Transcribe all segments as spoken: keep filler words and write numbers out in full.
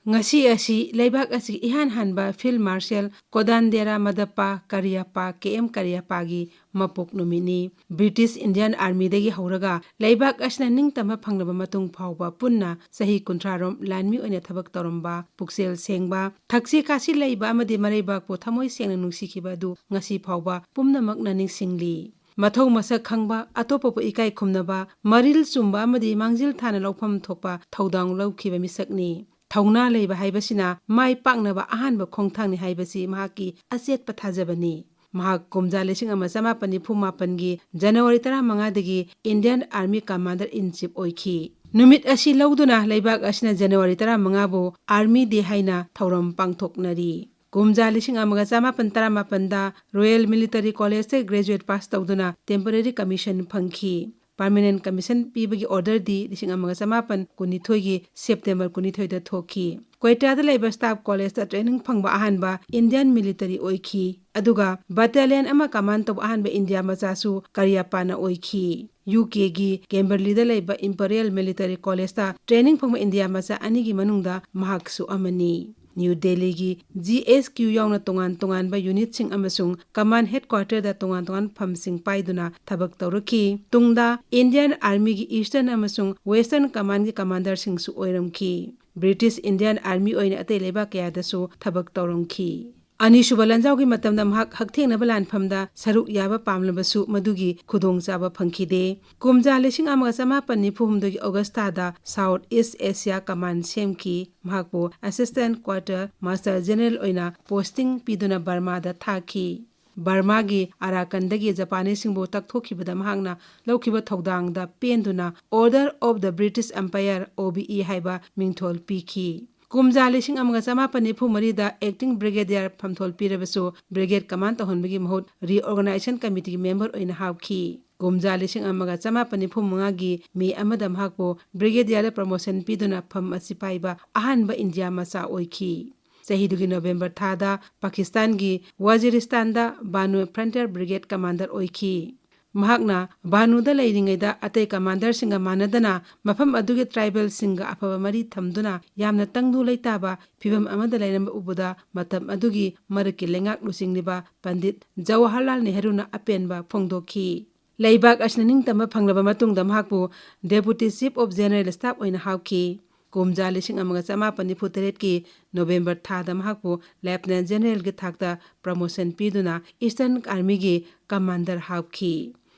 ꯉꯁꯤ ꯑꯁꯤ ꯂꯩꯕꯥꯛ ꯑꯁꯤꯒꯤ ꯏꯍꯥꯟ ꯍꯥꯟꯕ Field Marshal ꯀꯣꯗꯥꯟꯗꯦꯔꯥ ꯃꯗꯞꯄꯥ ꯀꯔꯤꯌꯞꯄꯥ, ꯀꯦ ꯑꯦꯝ ꯀꯔꯤꯌꯞꯄꯥꯒꯤ ꯃꯄꯣꯛ ꯅꯨꯃꯤꯠꯅꯤ꯫ British Indian Armyꯗꯒꯤ ꯍꯧꯔꯒ ꯂꯩꯕꯥꯛ ꯑꯁꯤꯅ ꯅꯤꯡꯇꯝꯕ ꯐꯪꯂꯕ ꯃꯇꯨꯡ ꯐꯥꯎꯕ ꯄꯨꯟꯅ ꯆꯍꯤ ꯀꯨꯟꯊ꯭ꯔꯥ ꯔꯣꯝ ꯂꯥꯟꯃꯤ ꯑꯣꯏꯅ ꯊꯕꯛ ꯇꯧꯔꯝꯕ, ꯄꯨꯛꯆꯦꯜ ꯁꯦꯡꯕ, ꯊꯛꯁꯤ ꯈꯥꯁꯤ ꯂꯩꯕ ꯑꯃꯗꯤ ꯃꯔꯩꯕꯥꯛꯄꯨ ꯊꯃꯣꯏ ꯁꯦꯡꯅ ꯅꯨꯡꯁꯤꯈꯤꯕ ꯑꯗꯨ ꯉꯁꯤ ꯐꯥꯎꯕ ꯄꯨꯝꯅꯃꯛꯅ ꯅꯤꯡꯁꯤꯡꯂꯤ꯫ ꯃꯊꯧ ꯃꯁꯛ ꯈꯪꯕ, ꯑꯇꯣꯞꯄꯕꯨ ꯏꯀꯥꯏ ꯈꯨꯝꯅꯕ, ꯃꯔꯤꯜ ꯆꯨꯝꯕ ꯑꯃꯗꯤ ꯃꯥꯡꯖꯤꯜ ꯊꯥꯅ ꯂꯧꯐꯝ ꯊꯣꯛꯄ ꯊꯧꯗꯥꯡ ꯂꯧꯈꯤꯕ ꯃꯤꯁꯛꯅꯤ꯫ ꯊꯧꯅꯥ ꯂꯩꯕ ꯍꯥꯏꯕꯁꯤꯅ ꯃꯥꯏ ꯄꯥꯛꯅꯕ ꯑꯍꯥꯟꯕ ꯈꯣꯡꯊꯥꯡꯅꯤ ꯍꯥꯏꯕꯁꯤ ꯃꯍꯥꯛꯀꯤ ꯑꯆꯦꯠꯄ ꯊꯥꯖꯕꯅꯤ꯫ ꯃꯍꯥꯛ ꯀꯨꯝꯖꯥ ꯂꯤꯁꯤꯡ ꯑꯃ ꯆꯃꯥꯄꯟ ꯅꯤꯐꯨ ꯃꯥꯄꯟꯒꯤ January ꯇꯔꯥꯃꯉꯥꯗꯒꯤ Indian Army Commander in Chief ꯑꯣꯏꯈꯤ꯫ ꯅꯨꯃꯤꯠ ꯑꯁꯤ ꯂꯧꯗꯨꯅ ꯂꯩꯕꯥꯛ ꯑꯁꯤꯅ January ꯇꯔꯥꯃꯉꯥꯕꯨ Army Day ꯍꯥꯏꯅ ꯊꯧꯔꯝ ꯄꯥꯡꯊꯣꯛꯅꯔꯤ꯫ ꯀꯨꯝꯖꯥ ꯂꯤꯁꯤꯡ ꯑꯃꯒ ꯆꯃꯥꯄꯟ ꯇꯔꯥꯃꯥꯄꯟꯗ Royal Military Collegeꯇ graduate pass ꯇꯧꯗꯨꯅ temporary commission ꯐꯪꯈꯤ꯫ Permanent commission ꯄꯤꯕꯒꯤ orderꯗꯤ ꯂꯤꯁꯤꯡ ꯑꯃꯒ ꯆꯃꯥꯄꯟ ꯀꯨꯟꯅꯤꯊꯣꯏꯒꯤ September ꯀꯨꯟꯅꯤꯊꯣꯏꯗ ꯊꯣꯛꯈꯤ꯫ ꯀ꯭ꯋꯦꯇꯥꯗ ꯂꯩꯕ Staff Collegeꯇ training ꯐꯪꯕ ꯑꯍꯥꯟꯕ Indian military ꯑꯣꯏꯈꯤ꯫ ꯑꯗꯨꯒ battalion ꯑꯃ command ꯇꯧꯕ ꯑꯍꯥꯟꯕ ꯏꯟꯗꯤꯌꯥ ꯃꯆꯥꯁꯨ ꯀꯔꯤꯌꯞꯄꯥꯅ ꯑꯣꯏꯈꯤ꯫ UKꯒꯤ Camberleyꯗ ꯂꯩꯕ Imperial Military Collegeꯇ training ꯐꯪꯕ ꯏꯟꯗꯤꯌꯥ ꯃꯆꯥ ꯑꯅꯤꯒꯤ ꯃꯅꯨꯡꯗ ꯃꯍꯥꯛꯁꯨ ꯑꯃꯅꯤ꯫ New Delhiꯒꯤ G H Q ꯌꯥꯎꯅ ꯇꯣꯉꯥꯟ ꯇꯣꯉꯥꯟꯕ unitꯁꯤꯡ ꯑꯃꯁꯨꯡ command headquarterꯗ ꯇꯣꯉꯥꯟ ꯇꯣꯉꯥꯟꯕ ꯐꯝꯁꯤꯡ ꯄꯥꯏꯗꯨꯅ ꯊꯕꯛ ꯇꯧꯔꯛꯈꯤ꯫ ꯇꯨꯡꯗ Indian Armyꯒꯤ Eastern ꯑꯃꯁꯨꯡ Western Commandꯒꯤ commanderꯁꯤꯡꯁꯨ ꯑꯣꯏꯔꯝꯈꯤ꯫ British Indian Army ꯑꯣꯏꯅ ꯑꯇꯩ ꯂꯩꯕꯥꯛ ꯀꯌꯥꯗꯁꯨ ꯊꯕꯛ ꯇꯧꯔꯝꯈꯤ꯫ ꯑꯅꯤꯁꯨꯕ ꯂꯥꯟꯖꯥꯎꯒꯤ ꯃꯇꯝꯗ ꯃꯍꯥꯛ ꯍꯛꯊꯦꯡꯅꯕ ꯂꯥꯟꯐꯝꯗ ꯁꯔꯨꯛ ꯌꯥꯕ ꯄꯥꯝꯂꯕꯁꯨ ꯃꯗꯨꯒꯤ ꯈꯨꯗꯣꯡꯆꯥꯕ ꯐꯪꯈꯤꯗꯦ꯫ ꯀꯨꯝꯖꯥ ꯂꯤꯁꯤꯡ ꯑꯃꯒ ꯆꯃꯥꯄꯟ ꯅꯤꯐꯨ ꯍꯨꯝꯗꯣꯏꯒꯤ August ꯊꯥꯗ South East Asia Command ꯁꯦꯝꯈꯤ꯫ ꯃꯍꯥꯛꯄꯨ Assistant Quarter Master General ꯑꯣꯏꯅ posting ꯄꯤꯗꯨꯅ ꯕꯔꯃꯥꯗ ꯊꯥꯈꯤ꯫ ꯕꯔꯃꯥꯒꯤ ꯑꯔꯥꯀꯟꯗꯒꯤ ꯖꯄꯥꯅꯤꯁꯁꯤꯡꯕꯨ ꯇꯛꯊꯣꯛꯈꯤꯕꯗ ꯃꯍꯥꯛꯅ ꯂꯧꯈꯤꯕ ꯊꯧꯗꯥꯡꯗ ꯄꯦꯟꯗꯨꯅ Order of the British Empire, OBE, ꯍꯥꯏꯕ ꯃꯤꯡꯊꯣꯜ ꯄꯤꯈꯤ꯫ ꯀꯨꯝꯖꯥ ꯂꯤꯁꯤꯡ ꯑꯃꯒ ꯆꯃꯥꯄꯟ ꯅꯤꯐꯨ ꯃꯔꯤꯗ Acting Brigadier ꯐꯝꯊꯣꯜ ꯄꯤꯔꯕꯁꯨ Brigade Command ꯇꯧꯍꯟꯕꯒꯤ ꯃꯍꯨꯠ Reorganization Committeeꯒꯤ member ꯑꯣꯏꯅ ꯍꯥꯞꯈꯤ꯫ ꯀꯨꯝꯖꯥ ꯂꯤꯁꯤꯡ ꯑꯃꯒ ꯆꯃꯥꯄꯟ ꯅꯤꯐꯨ ꯃꯉꯥꯒꯤ May ꯑꯃꯗ ꯃꯍꯥꯛꯄꯨ Brigadierꯗ promotion ꯄꯤꯗꯨꯅ ꯐꯝ ꯑꯁꯤ ꯄꯥꯏꯕ ꯑꯍꯥꯟꯕ ꯏꯟꯗꯤꯌꯥ ꯃꯆꯥ ꯑꯣꯏꯈꯤ꯫ ꯆꯍꯤꯗꯨꯒꯤ November ꯊꯥꯗ ꯄꯥꯀꯤꯁꯇꯥꯟꯒꯤ ꯋꯥꯖꯤꯔꯤꯁꯇꯥꯟꯗ ꯕꯥꯅꯨ Frontier Brigade Commander ꯑꯣꯏꯈꯤ꯫ ꯃꯍꯥꯛꯅ ꯕꯥꯅꯨꯗ ꯂꯩꯔꯤꯉꯩꯗ ꯑꯇꯩ ꯀꯃꯥꯟꯗꯔꯁꯤꯡꯒ ꯃꯥꯟꯅꯗꯅ ꯃꯐꯝ ꯑꯗꯨꯒꯤ ꯇ꯭ꯔꯥꯏꯕꯦꯜꯁꯤꯡꯒ ꯑꯐꯕ ꯃꯔꯤ ꯊꯝꯗꯨꯅ ꯌꯥꯝꯅ ꯇꯪꯗꯨ ꯂꯩꯇꯥꯕ ꯐꯤꯚꯝ ꯑꯃꯗ ꯂꯩꯔꯝꯕ ꯎꯕꯗ ꯃꯇꯝ ꯑꯗꯨꯒꯤ ꯃꯔꯛꯀꯤ ꯂꯩꯉꯥꯛ ꯂꯨꯆꯤꯡꯂꯤꯕ ꯄꯟꯗꯤꯠ ꯖꯋꯥꯍꯔꯂꯥꯜ ꯅꯦꯍꯔꯨꯅ ꯑꯄꯦꯟꯕ ꯐꯣꯡꯗꯣꯛꯈꯤ꯫ ꯂꯩꯕꯥꯛ ꯑꯁꯤꯅ ꯅꯤꯡꯇꯝꯕ ꯐꯪꯂꯕ ꯃꯇꯨꯡꯗ ꯃꯍꯥꯛꯄꯨ Deputy Chief of General Staff ꯑꯣꯏꯅ ꯍꯥꯞꯈꯤ꯫ ꯀꯨꯝꯖꯥ ꯂꯤꯁꯤꯡ ꯑꯃꯒ ꯆꯃꯥꯄꯟ ꯅꯤꯐꯨ ꯇꯔꯦꯠꯀꯤ ꯅꯣꯕꯦꯝꯕꯔ ꯊꯥꯗ ꯃꯍꯥꯛꯄꯨ Lieutenant Generalꯒꯤ ꯊꯥꯛꯇ promotion ꯄꯤꯗꯨꯅ Eastern Armyꯒꯤ commander ꯍꯥꯞꯈꯤ꯫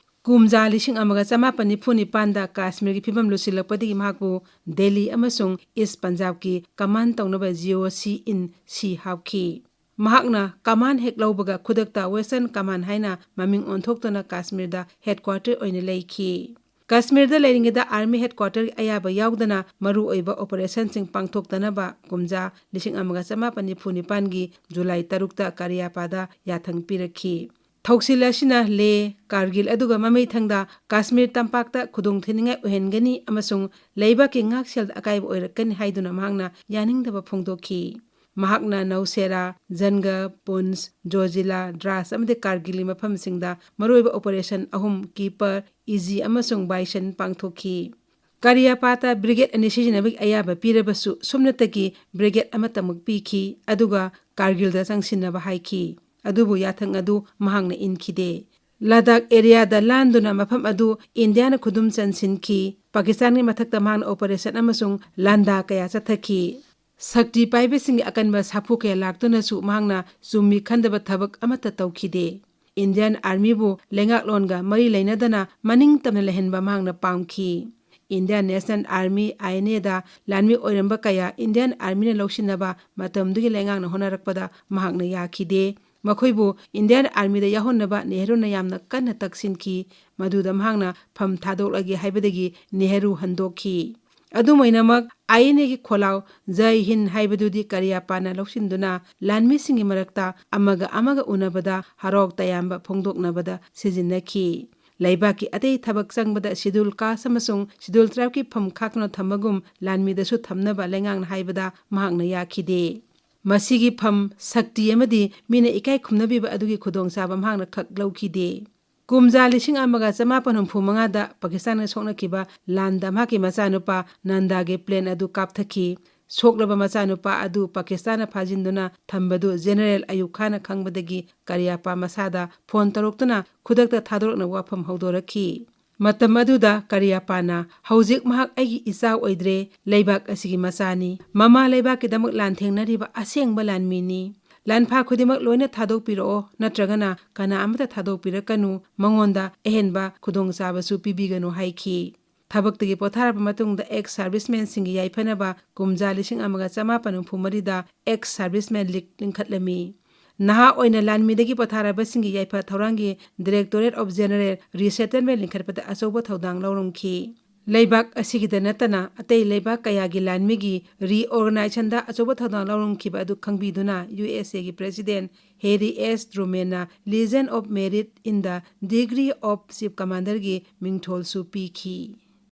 ꯀꯨꯝꯖꯥ ꯂꯤꯁꯤꯡ ꯑꯃꯒ ꯆꯃꯥꯄꯟ ꯅꯤꯐꯨ ꯅꯤꯄꯥꯟꯗ ꯀꯥꯁꯃꯤꯔꯒꯤ ꯐꯤꯕꯝ ꯂꯨꯁꯤꯜꯂꯛꯄꯗꯒꯤ ꯃꯍꯥꯛꯄꯨ ꯗꯦꯜꯂꯤ ꯑꯃꯁꯨꯡ East Punjabꯀꯤ command ꯇꯧꯅꯕ G O C in C ꯍꯥꯞꯈꯤ꯫ ꯃꯍꯥꯛꯅ command ꯍꯦꯛ ꯂꯧꯕꯒ ꯈꯨꯗꯛꯇ Western Command ꯍꯥꯏꯅ ꯃꯃꯤꯡ ꯑꯣꯟꯊꯣꯛꯇꯨꯅ ꯀꯥꯁꯃꯤꯔꯗ headquarter ꯑꯣꯏꯅ ꯂꯩꯈꯤ꯫ ꯀꯥꯁꯃꯤꯔꯗ ꯂꯩꯔꯤꯉꯩꯗ Army headquarterꯒꯤ ꯑꯌꯥꯕ ꯌꯥꯎꯗꯅ ꯃꯔꯨꯑꯣꯏꯕ operationꯁꯤꯡ ꯄꯥꯡꯊꯣꯛꯇꯅꯕ ꯀꯨꯝꯖꯥ ꯂꯤꯁꯤꯡ ꯑꯃꯒ ꯆꯃꯥꯄꯟ ꯅꯤꯐꯨ ꯅꯤꯄꯥꯟꯒꯤ ꯖꯨꯂꯥꯏ ꯇꯔꯨꯛꯇ ꯀꯔꯤꯌꯥꯄꯥꯗ ꯌꯥꯊꯪ ꯄꯤꯔꯛꯈꯤ꯫ ꯊꯧꯁꯤꯜ ꯑꯁꯤꯅ ꯂꯦ, ꯀꯥꯔꯒꯤꯜ ꯑꯗꯨꯒ ꯃꯃꯩꯊꯪꯗ ꯀꯥꯁꯃꯤꯔ ꯇꯝꯄꯥꯛꯇ ꯈꯨꯗꯣꯡꯊꯤꯅꯤꯡꯉꯥꯏ ꯑꯣꯏꯍꯟꯒꯅꯤ ꯑꯃꯁꯨꯡ ꯂꯩꯕꯥꯛꯀꯤ ꯉꯥꯛꯁꯦꯜꯗ ꯑꯀꯥꯏꯕ ꯑꯣꯏꯔꯛꯀꯅꯤ ꯍꯥꯏꯗꯨꯅ ꯃꯍꯥꯛꯅ ꯌꯥꯅꯤꯡꯗꯕ ꯐꯣꯡꯗꯣꯛꯈꯤ꯫ ꯃꯍꯥꯛꯅ ꯅꯧꯁꯦꯔꯥ, ꯖꯟꯒ, ꯄꯨꯟꯁ, ꯖꯣꯖꯤꯂꯥ, ꯗ꯭ꯔꯥꯁ ꯑꯃꯗꯤ ꯀꯥꯔꯒꯤꯜꯒꯤ ꯃꯐꯝꯁꯤꯡꯗ ꯃꯔꯨꯑꯣꯏꯕ operation ꯑꯍꯨꯝ, ꯀꯤꯄꯔ, ꯏꯖꯤ ꯑꯃꯁꯨꯡ ꯕꯥꯏꯁꯟ ꯄꯥꯡꯊꯣꯛꯈꯤ꯫ ꯀꯔꯤꯌꯥꯄꯥꯇ brigade ꯑꯅꯤ ꯁꯤꯖꯤꯟꯅꯕꯒꯤ ꯑꯌꯥꯕ ꯄꯤꯔꯕꯁꯨ ꯁꯨꯞꯅꯇꯒꯤ brigade ꯑꯃꯠꯇꯃꯛ ꯄꯤꯈꯤ, ꯑꯗꯨꯒ ꯀꯥꯔꯒꯤꯜꯗ ꯆꯪꯁꯤꯟꯅꯕ ꯍꯥꯏꯈꯤ꯫ ꯑꯗꯨꯕꯨ ꯌꯥꯊꯪ ꯑꯗꯨ ꯃꯍꯥꯛꯅ ꯏꯟꯈꯤꯗꯦ꯫ ꯂꯗꯥꯈ areaꯗ ꯂꯥꯟꯗꯨꯅ ꯃꯐꯝ ꯑꯗꯨ ꯏꯟꯗꯤꯌꯥꯅ ꯈꯨꯗꯨꯝ ꯆꯟꯁꯤꯟꯈꯤ꯫ ꯄꯥꯀꯤꯁꯇꯥꯟꯒꯤ ꯃꯊꯛꯇ ꯃꯍꯥꯛꯅ operation ꯑꯃꯁꯨꯡ ꯂꯥꯟꯗꯥ ꯀꯌꯥ ꯆꯠꯊꯈꯤ꯫ ꯁꯛꯇꯤ ꯄꯥꯏꯕꯁꯤꯡꯒꯤ ꯑꯀꯟꯕ ꯁꯥꯐꯨ ꯀꯌꯥ ꯂꯥꯛꯇꯨꯅꯁꯨ ꯃꯍꯥꯛꯅ ꯆꯨꯝꯃꯤ ꯈꯟꯗꯕ ꯊꯕꯛ ꯑꯃꯠꯇ ꯇꯧꯈꯤꯗꯦ꯫ Indian Armyꯕꯨ ꯂꯩꯉꯥꯛꯂꯣꯟꯒ ꯃꯔꯤ ꯂꯩꯅꯗꯅ ꯃꯅꯤꯡ ꯇꯝꯅ ꯂꯩꯍꯟꯕ ꯃꯍꯥꯛꯅ ꯄꯥꯝꯈꯤ꯫ Indian National Army, I N Aꯗ ꯂꯥꯟꯃꯤ ꯑꯣꯏꯔꯝꯕ ꯀꯌꯥ Indian Armyꯅ ꯂꯧꯁꯤꯟꯅꯕ ꯃꯇꯝꯗꯨꯒꯤ ꯂꯩꯉꯥꯛꯅ ꯍꯣꯠꯅꯔꯛꯄꯗ ꯃꯍꯥꯛꯅ ꯌꯥꯈꯤꯗꯦ꯫ ꯃꯈꯣꯏꯕꯨ Indian Armyꯗ ꯌꯥꯎꯍꯟꯅꯕ ꯅꯦꯍꯔꯨꯅ ꯌꯥꯝꯅ ꯀꯟꯅ ꯇꯛꯁꯤꯟꯈꯤ꯫ ꯃꯗꯨꯗ ꯃꯍꯥꯛꯅ ꯐꯝ ꯊꯥꯗꯣꯛꯂꯒꯦ ꯍꯥꯏꯕꯗꯒꯤ ꯅꯦꯍꯔꯨ ꯍꯟꯗꯣꯛꯈꯤ꯫ ꯑꯗꯨꯝ ꯑꯣꯏꯅꯃꯛ, I N Aꯒꯤ ꯈꯣꯜꯂꯥꯎ "ꯖꯥꯏ ꯍꯤꯟꯗ" ꯍꯥꯏꯕꯗꯨꯗꯤ ꯀꯔꯤꯌꯥꯞꯄꯥꯅ ꯂꯧꯁꯤꯟꯗꯨꯅ ꯂꯥꯟꯃꯤꯁꯤꯡꯒꯤ ꯃꯔꯛꯇ ꯑꯃꯒ ꯑꯃꯒ ꯎꯅꯕꯗ ꯍꯔꯥꯎ ꯇꯌꯥꯝꯕ ꯐꯣꯡꯗꯣꯛꯅꯕꯗ ꯁꯤꯖꯤꯟꯅꯈꯤ꯫ ꯂꯩꯕꯥꯛꯀꯤ ꯑꯇꯩ ꯊꯕꯛ ꯆꯪꯕꯗ Scheduled Caste ꯑꯃꯁꯨꯡ Scheduled Tribeꯀꯤ ꯐꯝ ꯈꯥꯛꯇꯨꯅ ꯊꯝꯕꯒꯨꯝ ꯂꯥꯟꯃꯤꯗꯁꯨ ꯊꯝꯅꯕ ꯂꯩꯉꯥꯛꯅ ꯍꯥꯏꯕꯗ ꯃꯍꯥꯛꯅ ꯌꯥꯈꯤꯗꯦ꯫ ꯃꯁꯤꯒꯤ ꯐꯝ, ꯁꯛꯇꯤ ꯑꯃꯗꯤ ꯃꯤꯅ ꯏꯀꯥꯏ ꯈꯨꯝꯅꯕꯤꯕ ꯑꯗꯨꯒꯤ ꯈꯨꯗꯣꯡꯆꯥꯕ ꯃꯍꯥꯛꯅ ꯈꯛ ꯂꯧꯈꯤꯗꯦ꯫ ꯀꯨꯝꯖꯥ ꯂꯤꯁꯤꯡ ꯑꯃꯒ ꯆꯃꯥꯄꯟ ꯍꯨꯝꯐꯨ ꯃꯉꯥꯗ ꯄꯥꯀꯤꯁꯇꯥꯟꯗ ꯁꯣꯛꯅꯈꯤꯕ ꯂꯥꯟꯗ ꯃꯍꯥꯛꯀꯤ ꯃꯆꯥꯅꯨꯄꯥ ꯅꯟꯗꯥꯒꯤ ꯄ꯭ꯂꯦꯟ ꯑꯗꯨ ꯀꯥꯞꯊꯈꯤ꯫ ꯁꯣꯛꯂꯕ ꯃꯆꯥꯅꯨꯄꯥ ꯑꯗꯨ ꯄꯥꯀꯤꯁꯇꯥꯟꯅ ꯐꯥꯖꯤꯟꯗꯨꯅ ꯊꯝꯕꯗꯨ ꯖꯦꯅꯔꯦꯜ ꯑꯌꯨꯕ ꯈꯥꯟꯅ ꯈꯪꯕꯗꯒꯤ ꯀꯔꯤꯌꯥꯄꯥ ꯃꯁꯥꯗ ꯐꯣꯟ ꯇꯧꯔꯛꯇꯨꯅ ꯈꯨꯗꯛꯇ ꯊꯥꯗꯣꯔꯛꯅꯕ ꯋꯥꯐꯝ ꯍꯧꯗꯣꯔꯛꯈꯤ꯫ ꯃꯇꯝ ꯑꯗꯨꯗ ꯀꯔꯤꯌꯥꯄꯥꯅ, "ꯍꯧꯖꯤꯛ ꯃꯍꯥꯛ ꯑꯩꯒꯤ ꯏꯆꯥ ꯑꯣꯏꯗ꯭ꯔꯦ, ꯂꯩꯕꯥꯛ ꯑꯁꯤꯒꯤ ꯃꯆꯥꯅꯤ꯫ ꯃꯃꯥ ꯂꯩꯕꯥꯛꯀꯤꯗꯃꯛ ꯂꯥꯟꯊꯦꯡꯅꯔꯤꯕ ꯑꯁꯦꯡꯕ ꯂꯥꯟꯃꯤꯅꯤ꯫ ꯂꯥꯟꯐꯥ ꯈꯨꯗꯤꯡꯃꯛ ꯂꯣꯏꯅ ꯊꯥꯗꯣꯛꯄꯤꯔꯛꯑꯣ, ꯅꯠꯇ꯭ꯔꯒꯅ ꯀꯅꯥ ꯑꯃꯠꯇ ꯊꯥꯗꯣꯛꯄꯤꯔꯛꯀꯅꯨ, ꯃꯉꯣꯟꯗ ꯑꯍꯦꯟꯕ ꯈꯨꯗꯣꯡꯆꯥꯕꯁꯨ ꯄꯤꯕꯤꯒꯅꯨ" ꯍꯥꯏꯈꯤ꯫ ꯊꯕꯛꯇꯒꯤ ꯄꯣꯊꯥꯔꯕ ꯃꯇꯨꯡꯗ ꯑꯦꯛꯁ ꯁꯥꯔꯚꯤꯁꯃꯦꯟꯁꯤꯡꯒꯤ ꯌꯥꯏꯐꯅꯕ ꯀꯨꯝꯖꯥ ꯂꯤꯁꯤꯡ ꯑꯃꯒ ꯆꯃꯥꯄꯟ ꯍꯨꯝꯐꯨ ꯃꯔꯤꯗ ꯑꯦꯛꯁ ꯁꯥꯔꯚꯤꯁꯃꯦꯟ ꯂꯤꯒ ꯂꯤꯡꯈꯠꯂꯝꯃꯤ꯫ ꯅꯍꯥ ꯑꯣꯏꯅ ꯂꯥꯟꯃꯤꯗꯒꯤ ꯄꯣꯊꯥꯔꯕꯁꯤꯡꯒꯤ ꯌꯥꯏꯐ ꯊꯧꯔꯥꯡꯒꯤ ꯗꯥꯏꯔꯦꯛꯇꯣꯔꯦꯠ ꯑꯣꯐ ꯖꯦꯅꯔꯦꯜ ꯔꯤꯁꯦꯇꯜꯃꯦꯟ ꯂꯤꯡꯈꯠꯄꯗ ꯑꯆꯧꯕ ꯊꯧꯗꯥꯡ ꯂꯧꯔꯝꯈꯤ꯫ ꯂꯩꯕꯥꯛ ꯑꯁꯤꯒꯤꯗ ꯅꯠꯇꯅ ꯑꯇꯩ ꯂꯩꯕꯥꯛ ꯀꯌꯥꯒꯤ ꯂꯥꯟꯃꯤꯒꯤ ꯔꯤꯑꯣꯔꯒꯅꯥꯏꯖꯦꯁꯟꯗ ꯑꯆꯧꯕ ꯊꯧꯗꯥꯡ ꯂꯧꯔꯝꯈꯤꯕ ꯑꯗꯨ ꯈꯪꯕꯤꯗꯨꯅ ꯌꯨ ꯑꯦꯁ ꯑꯦꯒꯤ ꯄ꯭ꯔꯦꯁꯤꯗꯦꯟ ꯍꯦꯔꯤ ꯑꯦꯁ ꯇ꯭ꯔꯨꯃꯦꯟꯅ Legion of Merit in the Degree of Chief Commanderꯒꯤ ꯃꯤꯡꯊꯣꯜꯁꯨ ꯄꯤꯈꯤ꯫